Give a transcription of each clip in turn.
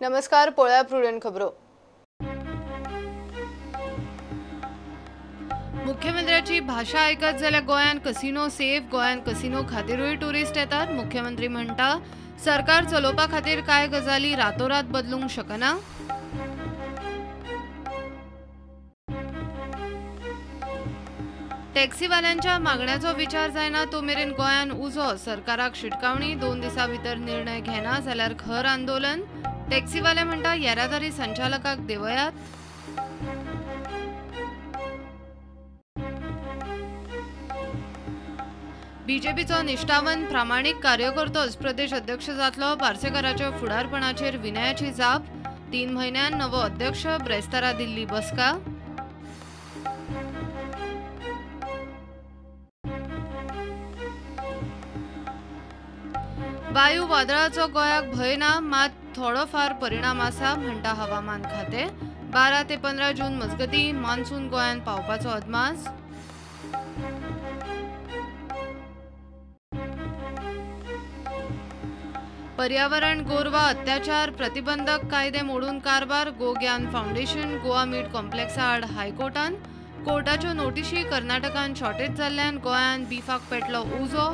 नमस्कार, पळया प्रुडंट खबरो. मुख्यमंत्र्याची भाषा आयकत जाल्यार गोंयांत कसिनो सेफ, गोंयांत कसिनो खातीरूय ट्युरिस्ट येतात. मुख्यमंत्री म्हणटा सरकार चलोवपा खातीर कांय गजाली रातोरात बदलूंक शकना. टॅक्सीवाल्यांच्या मागण्याचो विचार जायना तो मेरेन गोंयांत उजो, सरकाराक शिटकावणी. 2 दिसां भितर निर्णय घेना जाल्यार खर आंदोलन. टॅक्सीवाले म्हणटा येरादारी संचालकाक देवयात. बीजेपीचो निष्ठावंत प्रामाणीक कार्यकर्तोच प्रदेश अध्यक्ष जातलो, पार्सेकाराच्या फुडारपणाचेर विनयाची जाप. 3 म्हयन्यान नवो अध्यक्ष, ब्रेस्तारा दिल्ली बसका. वायू वादळाचो गोंयाक भंय ना, मात थोडोफार परिणाम आसा म्हणटा हवामान खातें. 12 ते 15 जून मजगतीं मान्सून गोंयांत पावपाचो अदमास. पर्यावरण गोरवा अत्याचार प्रतिबंधक कायदे मोडून कारभार, गोज्ञान फाउंडेशन गोवा मीट कॉम्प्लेक्सा आड हायकोर्टान कोर्टाच्यो नोटिशी. कर्नाटकान शॉर्टेज जाल्ल्यान गोंयांत बिफाक पेटलो उजो.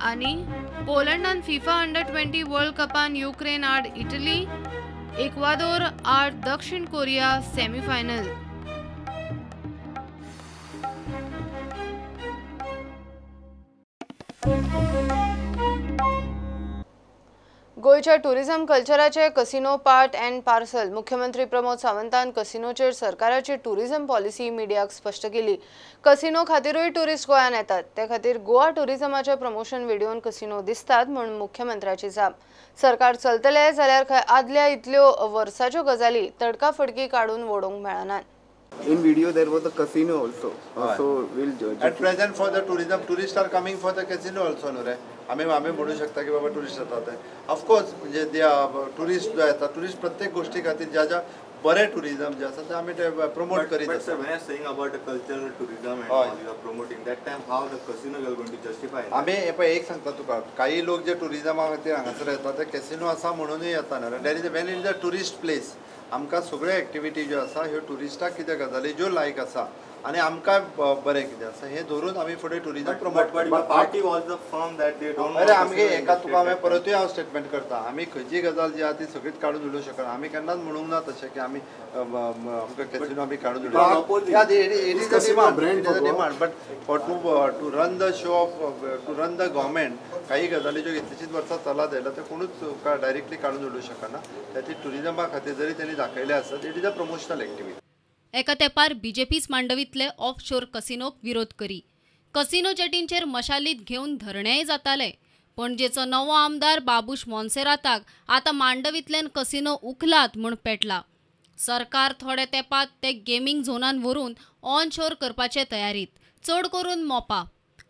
आनी पोलंडान फिफा अंडर-20 वर्ल्ड कपान युक्रेन आड इटली, इक्वादोर आड दक्षिण कोरिया सेमीफायनल. गोंयच्या टुरिझम कल्चराचे कसिनो पार्ट अँड पार्सल. मुख्यमंत्री प्रमोद सावंतान कसिनोचेर सरकाराची टुरिझम पॉलिसी मिडियाक स्पश्ट केली. कसिनो खातीरूय ट्युरिस्ट गोंयांत येतात, ते खातीर गोवा टुरिझमाचे प्रमोशन व्हिडियोन कसिनो दिसतात म्हूण मुख्यमंत्र्याची जाप. सरकार चलतले जाल्यार खंय आदल्या इतल्यो वर्साच्यो गजाली तडकाफडकी काडून वडोवंक मेळनात. In video there was a casino also. So we'll judge. At present for the tourism, tourists are coming for the casino also, no re. आम्ही आम्ही म्हणू शकता की बाबा टुरिस्ट येतात. ऑफकोर्स म्हणजे टुरिस्ट जो येतात, टुरिस्ट प्रत्येक गोष्टी खातीर ज्या ज्या बरे टुरिझम जे आसा ते आमी ते प्रमोट करीत आसा. When you are saying about the cultural tourism and all you are promoting, that time how the casino you are going to justify? आमी हे पळय एक सांगता तुका, काही लोक जे टुरिझमा खातीर हांगासर येतात ते कॅसिनो आसा म्हणूनय येता न्हू. There is when is a tourist place, आमकां सगळ्यो एक्टिविटी ज्यो आसा ह्यो टुरिस्टाक कितें गजाली ज्यो लायक आसा आनी आमकां बरें कितें आसा हें धरून आमी फुडें टुरिझम प्रमोट करता. अरे आमगे एका तुका हांवें परतूय हांव स्टेटमेंट करता, आमी खंयची गजाल जी आसा ती सगळीच काडून उडोवंक शकना. आमी केन्नाच म्हणूंक ना तशें की आमी आमकां कॅसिनो आमी काडून उडोवंक. It is a demand, it is a demand, but for to run the show of to run the government काही गजाली ज्यो कितलींशींच वर्सां चलत आयल्या त्यो कोणूच डायरेक्टली काडून उडोवंक शकना. त्या टुरिझमा खातीर जरी तेणी दाखयलें आसत, it is a promotional activity. एका तेंपार बीजेपीच मांडवींतले ऑफशोर कसिनोक विरोध करी. कसिनो जेटींचेर मशालीत घेवन धरणेय जाताले. पणजेचो नवो आमदार बाबूश मोन्सेराताक आतां मांडवींतल्यान कसिनो उखलात म्हूण पेटला. सरकार थोड्या तेंपात ते गेमींग झोनान व्हरून ऑनशोर करपाचे तयारीत, चड करून मोपा.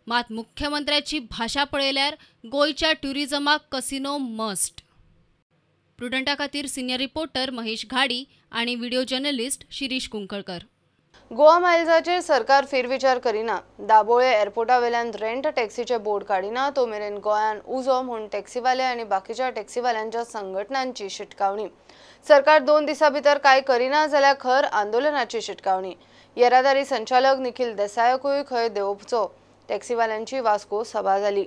मात मुख्यमंत्र्याची भाशा पळयल्यार गोंयच्या ट्युरिझमाक कसिनो मस्ट. प्रुडंटा खातीर सिनियर रिपोर्टर महेश घाडी आणि व्हिडिओ जर्नलिस्ट शिरीष कुंकळकर. गोवा मायल्साचेर सरकार फेरविचार करिना. दाबोळे एअरपोर्टा वेल्यान रेंट टॅक्सीचे बोर्ड काडिना तो मेरेन गोंयांत उजो म्हूण टॅक्सीवाले आनी बाकीच्या टॅक्सीवाल्यांच्या संघटनांची शिटकावणी. सरकार 2 दिसां भितर कांय करिना जाल्यार खर आंदोलनाची शिटकावणी. येरादारी संचालक निखिल देसायाकूय खंय देंवोवचो. टॅक्सीवाल्यांची वास्को सभा जाली.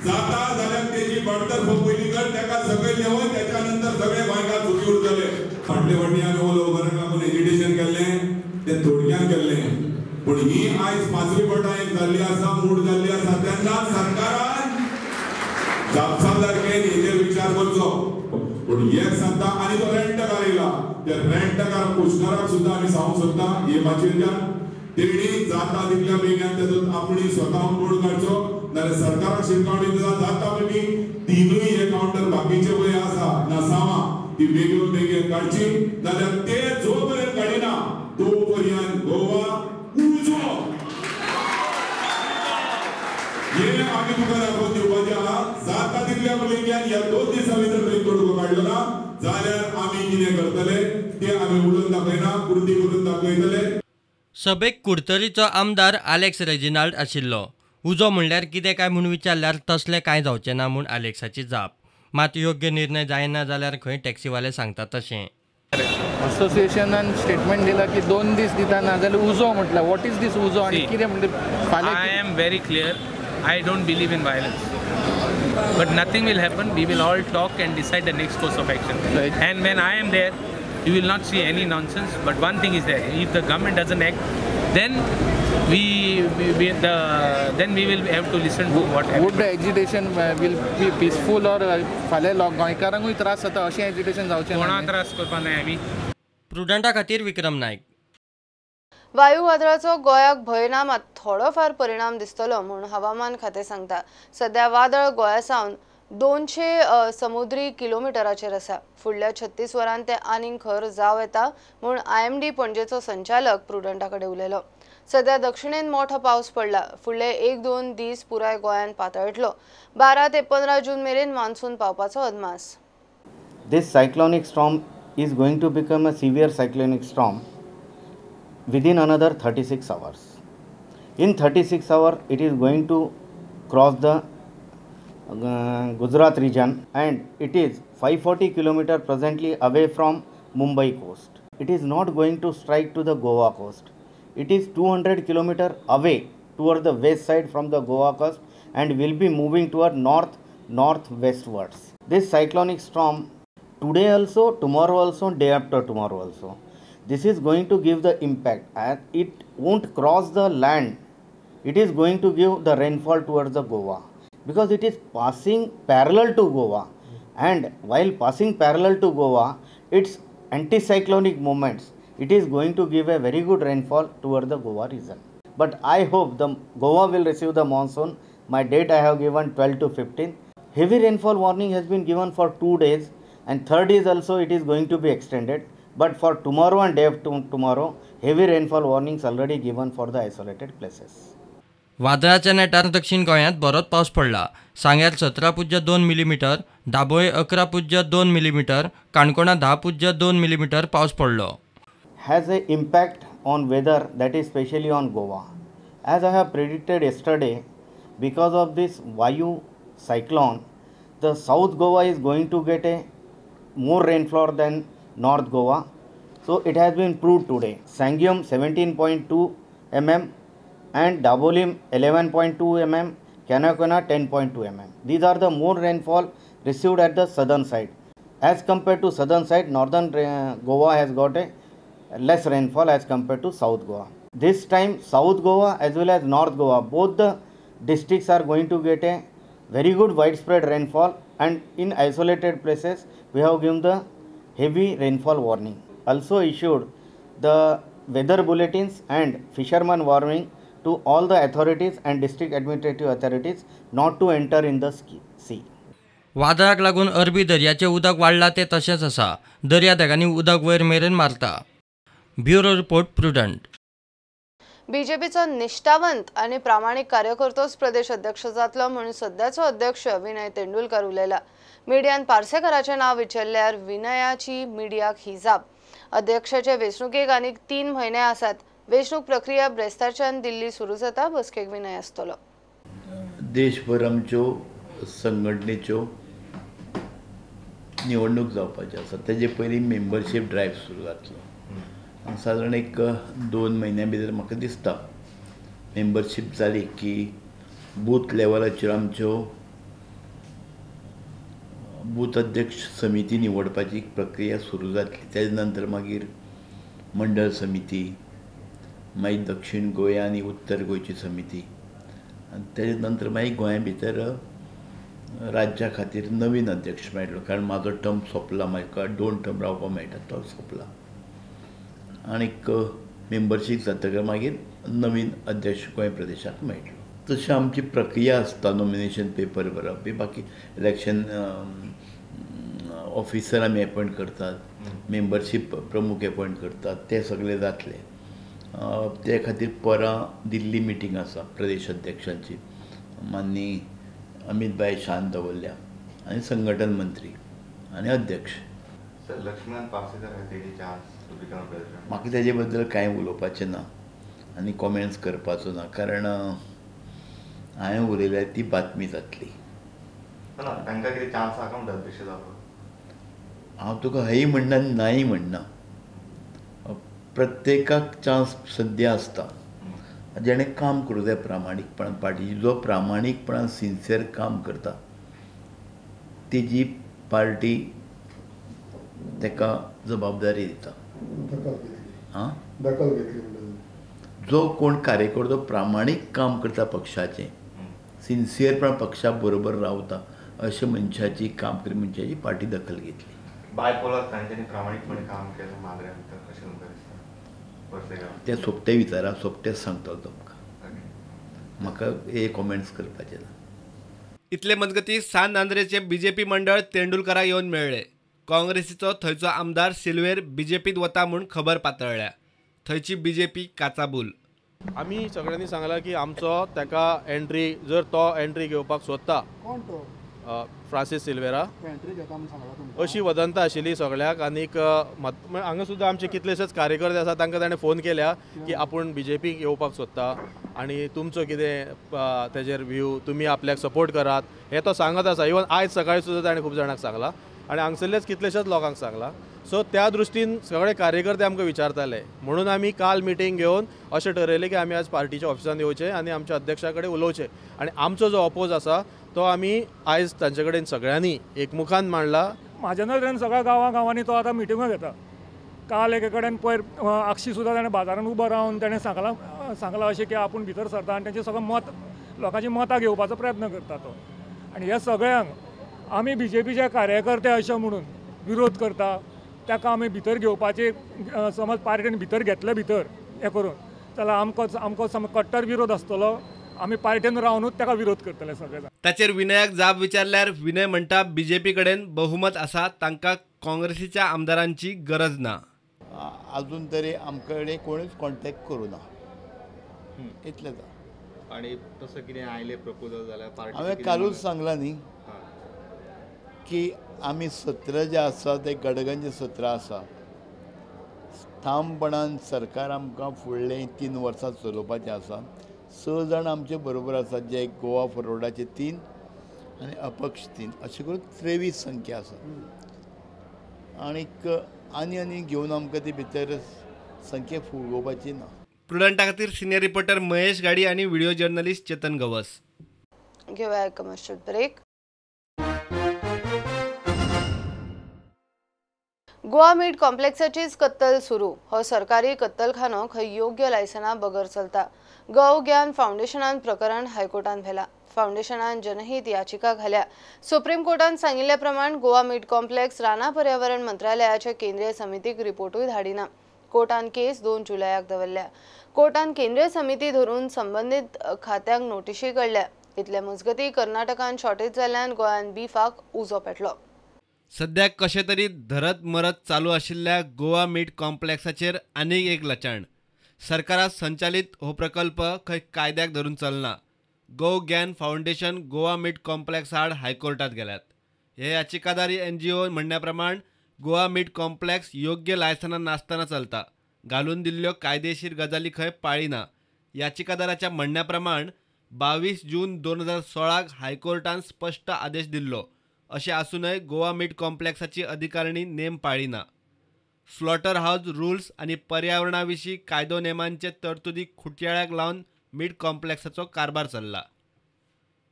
जाता जाल्यार तेजी बडतर्फ पयली कर, ताका सकयल देंवय, त्याच्या नंतर सगळे गोंयकार सुखी उरतले. फाटले फावटी आमी ओलो ओबराक लागून एजिटेशन केल्लें तें थोडक्यान केल्लें, पूण ही आयज पांचवी पटां एक जाल्ली आसा, मूड जाल्ली आसा. तेन्ना सरकारान जापसालदारकेन हेजेर विचार करचो. पूण एक सांगता, आनी तो रेंटकार येयला, त्या रेंटकार कुशनराक सुद्दां आमी सांगूंक सोदता हे माचयेच्यान, तेणी जाता तितल्या बेगीन तेजो आपणी स्वताहून बोर्ड काडचो, नाल्यार सरकाराक शिटकावणी दिता जाता बेगीन तिनूय हे कावंटर बाकीचे पळय आसा नासावा ती बेगीन बेगीन काडची, नाल्यार ते जो पर्यंत काडिना तो पर्यंत गोवा उजो. हे आमी तुका दाखोवन दिवपाचें आहा. जाता तितल्या बेगीन ह्या 2 दिसां भितर तुवें तोडगो काडलो ना जाल्यार आमी कितें करतले ते आमी उलोवन दाखयना, कृती करून दाखयतले. सभेक कुडतरीचो आमदार आलेक्स रेजिनाल्ड आशिल्लो. उजो म्हणल्यार कितें काय म्हूण विचारल्यार तसलें कांय जावचें ना म्हूण आलेक्साची जाप. मात योग्य निर्णय जायना जाल्यार खंय टॅक्सीवाले सांगता तशें. असोसिएशनान स्टेटमेंट दिला की 2 दीस दिता ना जाल्यार उजो म्हटल्यार what is दीस उजो आनी कितें म्हणटा. I am very clear, I don't believe in violence, but nothing will happen. We will all talk and decide the next course of action. Right. And when I am there, you will not see any nonsense. But one thing is there, if the government doesn't act, then then we will have to listen to what happens. Would the agitation will be peaceful or फाल्यां गोंयकारांकूय त्रास जाता अशें agitation जावचें ना? कोणा त्रास करपा नाय आमी. प्रुडंटा खातीर विक्रम नायक. वायू वादळाचो गोंयाक भंय ना, मात थोडोफार परिणाम दिसतलो म्हूण हवामान खातें सांगता. सध्या वादळ गोंया सावन 200 समुद्री किलोमिटराचेर आसा. फुडल्या 36 वरांत तें आनीक खर जावं येता म्हूण IMD पणजेचो संचालक प्रुडंटा कडेन उलयलो. सध्या दक्षिणेन मोठो पावस पडला. फुडले 1-2 दीस पुराय गोंयांत पातळटलो. 12 ते 15 जून मेरेन मान्सून पावपाचो अदमास. This cyclonic storm is going to become a severe cyclonic storm within another 36 hours. In 36 hours, it is going to cross the Gujarat region, and it is 540 km presently away from Mumbai coast. It is not going to strike to the Goa coast. It is 200 km away toward the west side from the Goa coast and will be moving toward north northwestwards. This cyclonic storm today also, tomorrow also, day after tomorrow also. This is going to give the impact, and it won't cross the land. It is going to give the rainfall towards the Goa, because it is passing parallel to Goa, and while passing parallel to Goa, its anticyclonic movements, it is going to give a very good rainfall toward the Goa region. But I hope the Goa will receive the monsoon. My date I have given 12 to 15. Heavy rainfall warning has been given for 2 days, and third is also it is going to be extended. But for tomorrow and day after tomorrow, heavy rainfall warnings already given for the isolated places. वादळाच्या नेटार दक्षिण गोंयांत बरोच पावस पडला. सांग्यार 17.2 millimetre, Dabolim 11.2 millimetre, काणकोणा 10.2 millimetre पावस पडलो. Has a impact on weather, that is especially on Goa. As I have predicted yesterday, because of this Vayu cyclone, the South Goa is going to get a more rainfall than North Goa. So it has been proved today. Sanguem 17.2 mm and Dabolim 11.2 mm, Canacona 10.2 mm. These are the more rainfall received at the southern side. As compared to southern side, northern Goa has got a less rainfall as compared to South Goa. This time South Goa as well as North Goa, both the districts are going to get a very good widespread rainfall, and in isolated places we have given the heavy rainfall warning. Also issued the weather bulletins and fisherman warning to all the authorities and district administrative authorities not to enter in the sea. वादळाक लागून अरबी दर्याचें उदक वाडलां तें तशेंच आसा. दर्यादेगांनी उदक वयर मेरेन मारता. Bureau report, Prudent. बीजेपीचो निष्ठावंत आनी प्रामाणीक कार्यकर्तोच प्रदेश अध्यक्ष जातलो म्हणून सध्याचो अध्यक्ष विनय तेंडुलकर उलयला. मिडियान पार्सेकराचें नांव विचारल्यार विनयाची मिडियाक ही जाप. अध्यक्षाचे वेंचणुकेक आनीक 3 म्हयने आसात. वेंचणूक प्रक्रिया ब्रेस्तारच्यान दिल्ली सुरू जाता. बसकेक विनय आसतलो. देशभर आमच्यो संघटनेच्यो निवडणूक जावपाची आसा. तेजे पयलीं मेंबरशीप ड्रायव्ह सुरू जातलो. सादारण एक 2 म्हयन्या भितर म्हाका दिसता मेंबरशीप जाली की बूथ लेवलाचेर आमच्यो बूथ अध्यक्ष समिती निवडपाची प्रक्रिया सुरू जातली. तेजे नंतर मागीर मंडळ समिती, मागीर दक्षिण गोंय आनी उत्तर गोंयची समिती, आनी तेजे नंतर मागीर गोंया भितर राज्या खातीर नवीन अध्यक्ष मेळटलो. कारण म्हाजो टर्म सोंपला, म्हाका 2 टर्म रावपाक मेळटा, तो सोंपला. आनीक मेंबरशीप जातकर मागीर नवीन अध्यक्ष गोंय प्रदेशाक मेळटलो. तशी आमची प्रक्रिया आसता, नॉमिनेशन पेपर भरप बी, बाकी इलेक्शन ऑफिसर आमी एपॉयंट करतात, मेंबरशीप प्रमुख एपॉयंट करतात, ते सगळे जातले. ते खातीर परां दिल्ली मिटींग आसा प्रदेश अध्यक्षांची, माननीय अमित भाई शांत दवरल्या आनी संघटन मंत्री आनी अध्यक्ष. Laxman Parsekar has any chance to become president? म्हाका तेजे बद्दल कांय उलोवपाचें ना. आनी कॉमेंट्स करपाचो ना, कारण हांवें उलयल्यार ती बातमी जातली. तांकां कितें चान्स आसा म्हणटा अध्यक्ष जावपाक? हांव तुका हय म्हणना नाय म्हणना, प्रत्येकाक चान्स सद्या आसता जेणें काम करूं जाय प्रामाणीकपणान. पार्टी जो प्रामाणीकपणान सिन्सियर काम करता तेजी पार्टी ताका जबाबदारी दिता. आं, दखल घेतली. जो कोण कार्यकर्तो प्रामाणीक काम करता पक्षाचें, सिन्सियरपणान पक्षा बरोबर रावता, अशा मनशाची काम करपी मनशाची पार्टी दखल घेतली. बायपोलाक तांच्यांनी प्रामाणीकपणे काम केलें मांद्र्या भितर अशें तुमकां दिसता? ते सोपटे विचारा, सोपटेच सांगतलो तुमकां, म्हाका हे कॉमेंट्स करपाचे ना. इतले मजगतीं सान आंद्रेचे बीजेपी मंडळ तेंडुलकराक येवन मेळ्ळे. काँग्रेसीचो थंयचो आमदार सिल्वेर बीजेपीत वता म्हूण खबर पातळ्ळ्या. थंयची बीजेपी काचाबूल. आमी सगळ्यांनी सांगला की आमचो ताका एंट्री, जर तो एंट्री घेवपाक सोदता, कोण तो? फ्रांसीस सिल्वेरा, अशी वदंता आशिल्ली सगळ्याक. आनीक हांगा सुद्दां आमचे कितलेशेच कार्यकर्ते आसा, तांकां ताणें फोन केल्या की आपूण बीजेपीक येवपाक सोदता आनी तुमचो कितें तेजेर व्यू, तुमी आपल्याक सपोर्ट करात, हें तो सांगत आसा. इवन आयज सकाळी सुद्दां ताणें खूब जाणांक सांगलां आनी हांगसरलेच कितलेशेच लोकांक सांगलां. सो त्या दृश्टीन सगळे कार्यकर्ते आमकां विचारताले, म्हणून आमी काल मिटींग घेवन अशें ठरयलें की आमी आज पार्टीच्या ऑफिसान येवचें आनी आमच्या अध्यक्षा कडेन उलोवचें आनी आमचो जो अपोज आसा तो आमी आयज तांचे कडेन सगळ्यांनी एकमुखान मांडला. म्हाज्या नदरेन सगळ्या गांवां गांवांनी तो आतां मिटिंगो घेता. काल एके कडेन पयर आक्षी सुद्दां ताणें बाजारान उबो रावन ताणें सांगलां अशें की आपूण भितर सरता आनी तांचें सगळें मत, लोकांची मतां घेवपाचो प्रयत्न करता तो. आनी ह्या सगळ्यांक आमी बीजेपीचे कार्यकर्ते अशें म्हणून विरोध करता, ताका आमी भितर घेवपाची समज पार्टीन भितर घेतले भितर हें करून जाल्यार आमकां कट्टर विरोध आसतलो. आमी पार्टीन रावनूच ताका विरोध करतले सगळे. ताचेर विनयाक जाप विचारल्यार विनय म्हणटा बीजेपी कडेन बहुमत आसा, तांकां काँग्रेसीच्या आमदारांची गरज ना. अजून तरी आमचे कडेन कोणूच कॉन्टॅक्ट करूं ना, इतलें. आनी तसो कितें आयलें प्रपोजल जाल्यार पार्टी? हांवें कालूच सांगलां न्ही की आमी 17 जे आसा ते गडगंज 17 आसा. ठामपणान सरकार आमकां फुडले 3 वर्सां चलोवपाचें आसा. 6 जाण आमचे बरोबर आसात, जे गोवा फॉरवर्डाचे 3 आनी अपक्ष 3, अशें करून 23 संख्या आसा. आनीक आनी आनी घेवन आमकां ती भितर संख्या फुगोवपाची ना. प्रुडंटा खातीर सिनियर रिपोर्टर महेश गाडी आनी व्हिडिओ जर्नलिस्ट चेतन गवस. घेवया कमर्शियल ब्रेक. गोवा मीट कॉम्प्लेक्साचीच कत्तल सुरू. हो सरकारी कत्तलखानो खंय योग्य लायसना बगर चलता. गौ ज्ञान फाउंडेशनान प्रकरण हायकोर्टान व्हेला. फाउंडेशनान जनहित याचिका घाल्या. सुप्रीम कोर्टान सांगिल्ल्या प्रमाण गोवा मीट कॉम्प्लेक्स राना पर्यावरण मंत्रालयाच्या केंद्रीय समितीक रिपोर्टूय धाडिना. कोर्टान केस 2 जुलयाक दवरल्या. कोर्टान केंद्रीय समिती धरून संबंदीत खात्यांक नोटिशी काडल्या. इतले मजगती कर्नाटकान शॉर्टेज जाल्ल्यान गोंयांत बीफाक उजो पेटलो. सद्याक कशें तरी धरत मरत चालू आशिल्ल्या गोवा मीट कॉम्प्लेक्साचेर आनीक एक लचाण. सरकारान संचालित हो प्रकल्प खंय कायद्याक धरून चलना. Gau Gyan foundation Goa meat complex आड हायकोर्टात गेल्यात. हे याचिकादारी एनजीओ म्हणण्या प्रमाण गोवा मीट कॉम्प्लेक्स योग्य लायसनां नासतना चलता, घालून दिल्ल्यो कायदेशीर गजाली खंय पाळिना. याचिकादाराच्या म्हणण्या प्रमाण 22 जून 2016 हायकोर्टान स्पश्ट आदेश दिल्लो, अशें आसूनय गोवा मीट कॉम्प्लेक्साची अधिकारणी नेम पाळिना. स्लॉटर हावज रुल्स आनी पर्यावरणा विशीं कायदो नेमांचे तरतुदी खुटयाळ्याक लावन मीट कॉम्प्लेक्साचो कारभार चल्ला.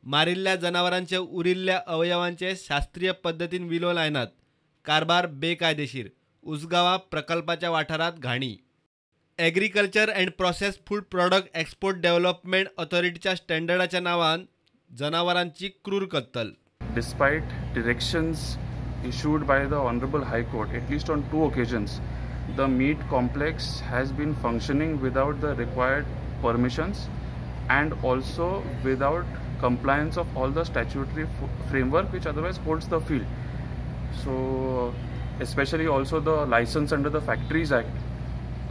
मारिल्ल्या जनावरांचे उरिल्ल्या अवयवांचे शास्त्रीय पद्दतीन विलो लायनात, कारभार बेकायदेशीर. उसगांवा प्रकल्पाच्या वाठारांत घाणी. Agriculture and process food product export development ऑथॉरिटीच्या स्टँडर्डाच्या नांवान जनावरांची क्रूर कत्तल. Despite directions issued by the Honorable High Court, at least on 2 occasions, the meat complex has been functioning without the required permissions and also without compliance of all the statutory framework which otherwise holds the field. So, especially also the license under the Factories Act,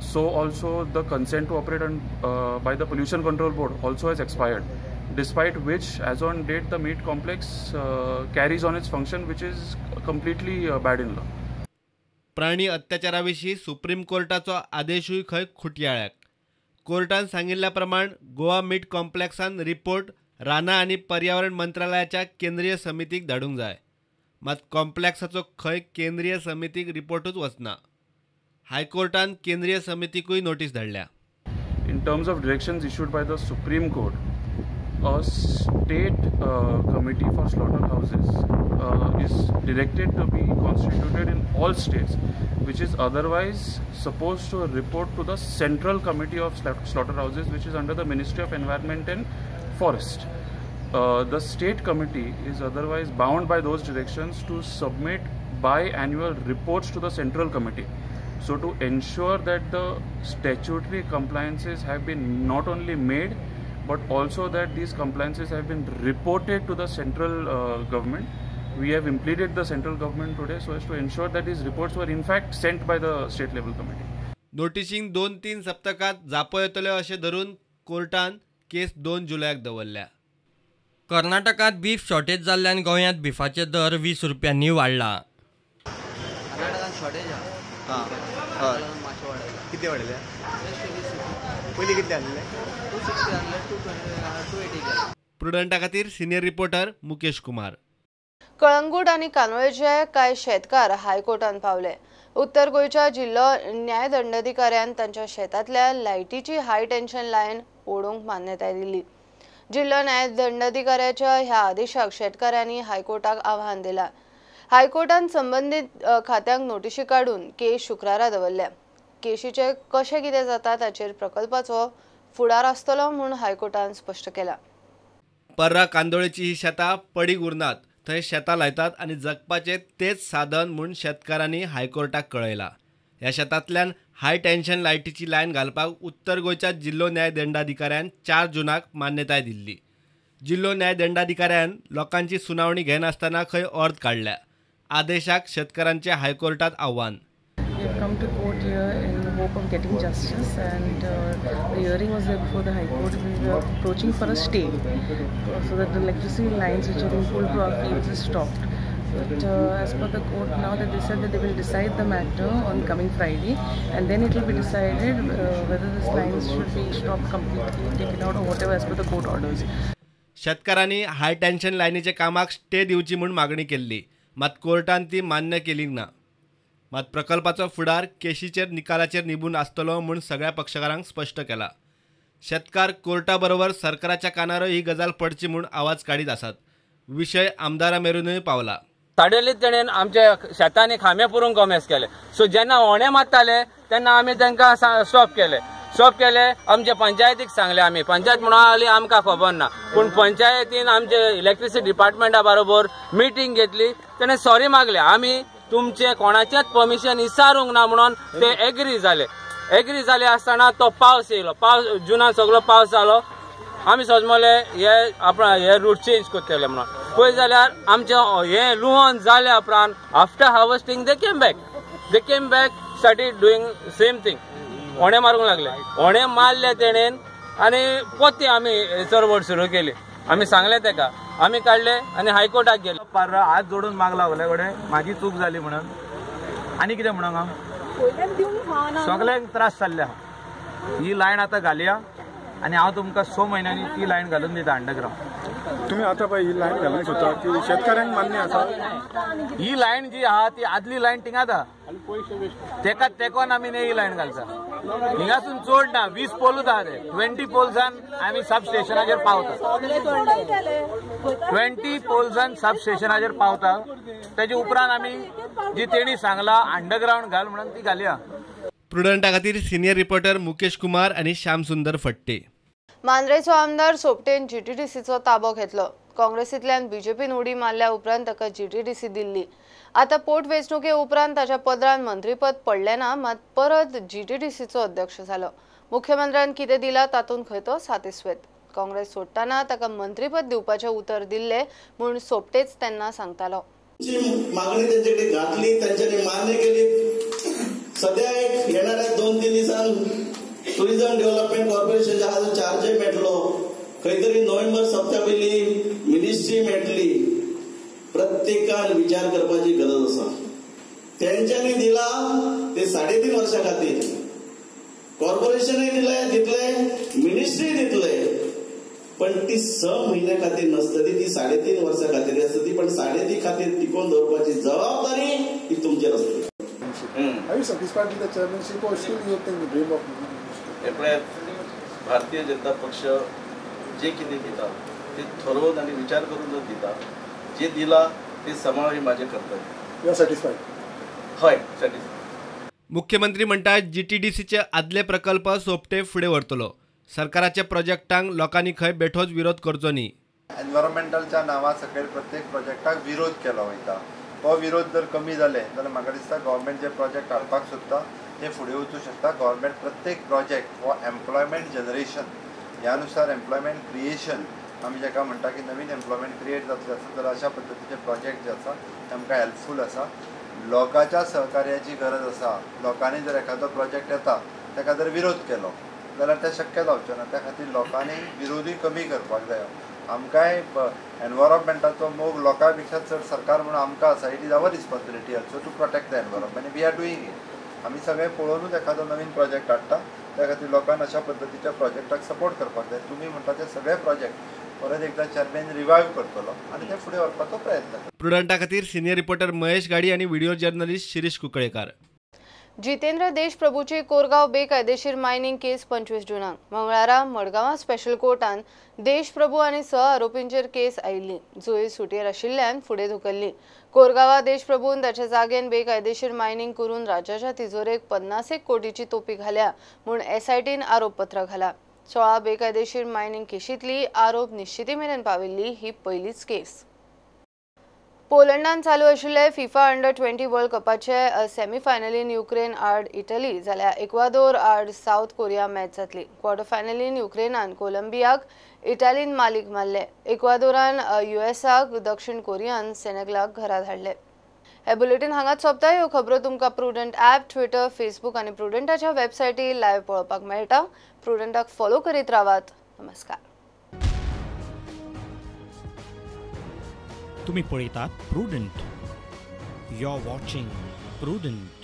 so also the consent to operate on, by the Pollution Control Board also has expired. Despite which, as on date, the meat complex carries on its function, which is completely bad in law. प्राणी अत्याचाराविशीं supreme कोर्टाचो आदेशूय खंय खुटयाळ्याक. कोर्टान सांगिल्ल्या प्रमाण गोवा मीट कॉम्प्लेक्सान report रानां आनी पर्यावरण मंत्रालयाच्या केंद्रीय समितीक धाडूंक जाय. मात कॉम्प्लेक्साचो खंय केंद्रीय समितीक रिपोर्टूच वचना. हायकोर्टान केंद्रीय समितीकूय नोटीस धाडल्या. In terms of directions issued by the Supreme Court, a state committee for slaughterhouses is directed to be constituted in all states, which is otherwise supposed to report to the Central Committee of Slaughterhouses, which is under the Ministry of Environment and Forest. The state committee is otherwise bound by those directions to submit biannual reports to the Central Committee. So to ensure that the statutory compliances have been not only made, but also that these compliances have been reported to the central government, we have impleaded the central government today so as to ensure that these reports were in fact sent by the state level committee. नोटिशींक 2-3 सप्तकात जापो येतल्यो अशें धरून कोर्टान केस 2 जुलयाक दवरल्या. कर्नाटकांत beef shortage जाल्ल्यान गोंयांत बिफाचे दर 20 रुपयांनी वाडला. कर्नाटकांत शॉर्टेज आहा. हय, मातशें वाडयला. कितें वाडयल्या? पयलीं कितले आसले? 260 आसले, 280 केले. प्रुडंटा खातीर सिनियर रिपोर्टर मुकेश कुमार. कळंगूट आनी कानोळेचे कांय शेतकार हायकोर्टान पावले. उत्तर गोंयच्या जिल्लो न्यायदंडाधिकाऱ्यान तांच्या शेतांतल्या लायटीची हाय टेन्शन लायन ओडूंक मान्यताय दिली. जिल्लो न्यायदंडाधिकाऱ्याच्या ह्या आदेशाक शेतकारांनी हायकोर्टाक आव्हान दिलां. हायकोर्टान संबंदीत खात्यांक नोटिशी काडून केस शुक्रारा दवरल्या. केशीचें कशें कितें जाता ताचेर प्रकल्पाचो फुडार आसतलो म्हूण हायकोर्टान स्पश्ट केलां. पर्रा कांदोळेची ही शेतां पडीक उरनात, थंय शेतां लायतात आनी जगपाचें तेच साधन म्हूण शेतकारांनी हायकोर्टाक कळयलां. ह्या शेतांतल्यान हाय टेन्शन लायटीची लायन घालपाक उत्तर गोंयच्या जिल्लो न्यायदंडाधिकाऱ्यान 4 जूनाक मान्यताय दिल्ली. जिल्लो न्यायदंडाधिकाऱ्यान लोकांची सुनावणी घेनासतना खंय अर्द काडल्या. आदेशाक शेतकारांचें हायकोर्टांत आव्हान. We have come to court here in the hope of getting justice, and the hearing was there before the High Court. We were approaching for a stay so that the electricity lines which are being pulled to our fields is stopped. But as per the court now, that they said that they will decide the matter on coming Friday, and then it will be decided whether this lines should be stopped completely, taken out, or whatever as per the court orders. शेतकारांनी हाय tension लायनीच्या कामाक stay दिवची म्हूण मागणी केल्ली, मात कोर्टान ती मान्य केली ना. मात प्रकल्पाचो फुडार केशीचेर निकालाचेर निबून आसतलो म्हूण सगळ्या पक्षकारांक स्पश्ट केला. शेतकार कोर्टा बरोबर सरकाराच्या कानारय ही गजाल पडची म्हूण आवाज काडीत आसात. विशय आमदारा मेरेनूय पावला. सडनली तेणेन आमच्या शेतांनी खांबे पुरूंक कोमेस केले. सो जेन्ना होणे मारताले तेन्ना आमी तांकां स्टॉप केले. स्टॉप केले, आमच्या पंचायतीक सांगले. आमी पंचायत म्हणून आली आमकां खबर ना, पूण पंचायतीन आमचे इलेक्ट्रिसिटी डिपार्टमेंटा बरोबर मिटींग घेतली. तेणें सॉरी मागले, आमी तुमचे कोणाचेच परमिशन इसारूंक ना म्हणून ते एग्री जाले. एग्री जाले आसतना तो पावस येयलो. पावस जुनान सगळो पावस जालो. आमी सजमले हे आपण हे रूट चेंज करतले म्हणून. पळय जाल्यार आमचें हें लुवन जाल्या उपरांत after harvesting they came back. They came back started doing same thing. होणे मारूंक लागले. होणे मारले तेणेन आनी पोती आमी चळवळ सुरू केली. आमी सांगले तेका, आमी काडले आनी हायकोर्टाक गेले. पार्रा हात जोडून मागला सगळे कडेन, म्हाजी चूक जाली म्हणून. आनी कितें म्हणूंक हांव, सगळ्यांक त्रास जाल्ले आहा. ही लायन आतां घालया आनी हांव तुमकां 6 म्हयन्यांनी ती लायन घालून दिता अंडरग्रावंड. तुमी आतां पळय ही लायन घालूंक सोदता ती शेतकाऱ्यांक मान्य आसा? ही लायन जी आहा ती आदली लायन थिंगात आहा, तेका तेकोन आमी न्ही ही लायन घालता. हिंगासून चड ना, 20 पोलूच आहा ते. 20 पोल्सान आमी सब स्टेशनाचेर पावता. 20 पोल्सान सब स्टेशनाचेर पावता. तेजे उपरांत आमी जी तेणी सांगला अंडरग्रावंड घाल म्हणून ती घालया. प्रुडंटा खातीर सिनियर रिपोर्टर मुकेश कुमार आनी श्याम सुंदर फट्टे. मांद्रेचो आमदार सोपटेन जीटीडीसीचो ताबो घेतलो. काँग्रेसींतल्यान बीजेपीन उडी मारल्या उपरांत ताका जीटीडीसी दिल्ली. आतां पोटवेंचणुके उपरांत ताच्या पदरान मंत्रीपद पडलें ना, मात परत जीटीडीसीचो अध्यक्ष जालो. मुख्यमंत्र्यान कितें दिलां तातूंत खंय तो सातिस्वेत. काँग्रेस सोडटना ताका मंत्रीपद दिवपाचें उतर दिल्लें म्हूण सोपटेच तेन्ना सांगतालो. मागणी त्यांच्याकडे घातली, त्यांच्यानी मान्य केली. सध्या एक येणाऱ्या 2-3 दिवसांत टुरिझम डेव्हलपमेंट कॉर्पोरेशनचा हा जो चार्ज मेळटलो, खंय तरी नोव्हेंबर सप्तका पयलीं मिनिस्ट्री मेळटली. प्रत्येकान विचार करपाची गरज आसा. तेंच्यांनी दिला ते 3.5 वर्सां खातीर. कॉर्पोरेशनूय दिले दितले, मिनिस्ट्री दितले, पण ती 6 म्हयन्या खातीर नसतली, ती 3.5 वर्सां खातीर आसतली. पण 3.5 खातीर टिकोवन दवरपाची जबाबदारी ही तुमचेर आसतली. Are you satisfied with the chairmanship or still you think the dream of हे पळयात, भारतीय जनता पक्ष जे कितें दिता ते ठरोवन आनी विचार करून जो दिता, जे दिला ते सांबाळप हे माझे कर्तव्य. You are satisfied? हय, सॅटिस्फायड. मुख्यमंत्री म्हणटा जीटीडीसीचे आदले प्रकल्प सोपटे फुडें व्हरतलो. सरकाराच्या प्रोजेक्टांक लोकांनी खंय बेठोच विरोध करचो न्ही. एनवायरमेंटलच्या नांवा सकयल प्रत्येक प्रोजेक्टाक विरोध केलो वयता. तो विरोध जर कमी जाले जाल्यार म्हाका दिसता गव्हर्मेंट जे प्रोजेक्ट हाडपाक सोदता ते फुडें वचूं शकता. गव्हर्मेंट प्रत्येक प्रोजेक्ट हो एम्प्लॉयमेंट जनरेशन ह्या नुसार एम्प्लॉयमेंट क्रिएशन आमी जाका म्हणटा की नवीन एम्प्लॉयमेंट क्रिएट जातलें आसत जाल्यार अशा पद्दतीचे प्रोजेक्ट जे आसा ते आमकां हेल्पफूल आसा. लोकांच्या सहकार्याची गरज आसा. लोकांनी जर एखादो प्रोजेक्ट येता ताका जर विरोध केलो जाल्यार तें शक्य जावचें ना. त्या खातीर लोकांनी विरोधूय कमी करपाक जायो. आमकांय एनवायरमेंटाचो मोग लोकां पेक्षा चड सरकार म्हणून आमकां आसा. It is our responsibility also to protect the environment. We are doing it. आमी सगळें पळोवनूच एखादो नवीन प्रोजेक्ट हाडटा. त्या खातीर लोकांक अशा पद्दतीच्या प्रोजेक्टाक सपोर्ट करपाक जाय. तुमी म्हणटा ते सगळे प्रोजेक्ट परत एकदा चेअरमॅन रिवायव करतलो आनी ते फुडें व्हरपाचो प्रयत्न करतलो. प्रुडंटा खातीर सिनियर रिपोर्टर महेश गाडी आनी व्हिडिओ जर्नलिस्ट शिरीष कुंकळेकार. जितेंद्र देशप्रभूची कोरगांव बेकायदेशीर मायनिंग केस 25 जूनाक मंगळारा मडगांवां स्पेशल कोर्टान देशप्रभू आनी 6 आरोपींचेर केस आयिल्ली. जुये सुटयेर आशिल्ल्यान फुडें धुकल्ली. कोरगांवां देशप्रभून ताच्या जागेन बेकायदेशीर मायनिंग करून राज्याच्या तिजोरेक 50 कोटीची तोपी घाल्या म्हूण एसआयटीन आरोपपत्र घाला. 16 बेकायदेशीर मायनिंग केशींतली आरोप निश्चिती मेरेन पाविल्ली ही पयलीच केस. पोलंडान चालू आशिल्ले फिफा अंडर 20 वर्ल्ड कपाचे सेमीफायनलीन युक्रेन आड इटली जाल्यार इक्वादोर आड सावथ कोरिया मॅच जातली. क्वॉर्टर फायनलीन युक्रेनान कोलंबियाक इटालीन मालीक मारले. इक्वादोरान युएसाक, दक्षिण कोरियान सेनेगलाक घरा धाडले. हे बुलेटीन हांगाच सोंपता. ह्यो खबरो तुमकां प्रुडंट ॲप, ट्विटर, फेसबूक आनी प्रुडंटाच्या वेबसायटीर लायव्ह पळोवपाक मेळटा. प्रुडंटाक फॉलो करीत रावात. नमस्कार. तुम्ही पळयतात Prudent. You are watching Prudent.